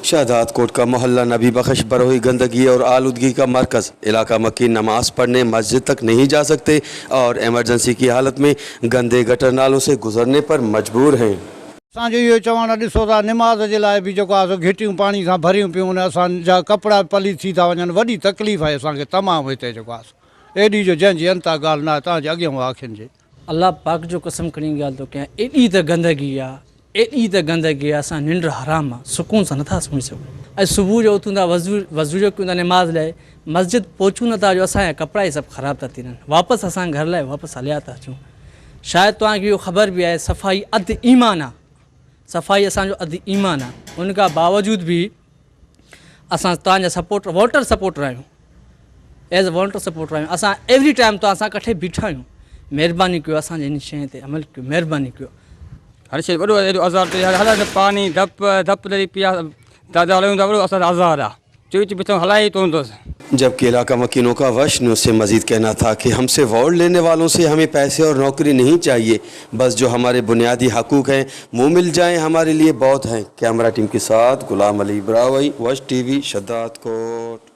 शहदादकोट का मोहल्ला नबी बख्श बरोही गंदगी और आलूदगी का मरकज़। इलाका मक्की नमाज पढ़ने मस्जिद तक नहीं जा सकते और एमरजेंसी की हालत में गंदे गटर नालों से गुजरने पर मजबूर हैं। असांजो इहो चवणु आहे, ॾिसो था निमाज़ जे लाइ बि जेको आहे सो घिटियूं पाणी सां भरियूं पियूं आहिनि, असांजा कपिड़ा बि पलीत थी था वञनि। वॾी तकलीफ़ आहे असांखे तमामु हिते जेको आहे सो एॾी जो जंहिंजी अंता ॻाल्हि न आहे तव्हांजे अॻियां अखियुनि जे। الله پاڪ جو قسم کڻي ڳالهه ٿو ڪيان ايڏي ته گندگي آ ايڏي ته گندگي آ اسان ننڊ حرام آ سڪون سان نٿا سمهي سگهون ۽ صبح جو اٿون ٿا وضو وضو جو ڪيون ٿا نماز لاء مسجد پهچون نٿا جو اسان جا ڪپڙا ئي سڀ خراب ٿا ٿي وڃن واپس اسان گهر لاء واپس هليا ٿا اچون شايد توهان کي اهو خبر به آهي صفائي اڌ ايمان آ صفائي اسان جو اڌ ايمان آ ان کان باوجود به اسان توهان جا سپورٽر ووٽر سپورٽر آهيون ايز اي ووٽر سپورٽر آهيون اسان ايوري ٽائيم توهان سان ڪٺي بيٺا آهيون مهرباني ڪيو اسان جي ان شيء تي عمل ڪيو مهرباني ڪيو. هر شيء وڏو ايڏو عذاب ٿئي هر هر پاني ڌپ ڌپ لڳي پئي آ دادا هلايون ٿا وڏو اسان عذاب آ چوي چوي پڇون هلائي ئي ڪونه ٿو. जबकि इलाका मकीनों का वश न्यूज़ से मज़ीद कहना था कि हमसे वोट लेने वालों से हमें पैसे और नौकरी नहीं चाहिए, बस जो हमारे बुनियादी हकूक़ हैं वो मिल जाएं हमारे लिए बहुत हैं। कैमरा टीम के साथ गुलाम अली ब्रावई, वश टीवी, शहदादकोट।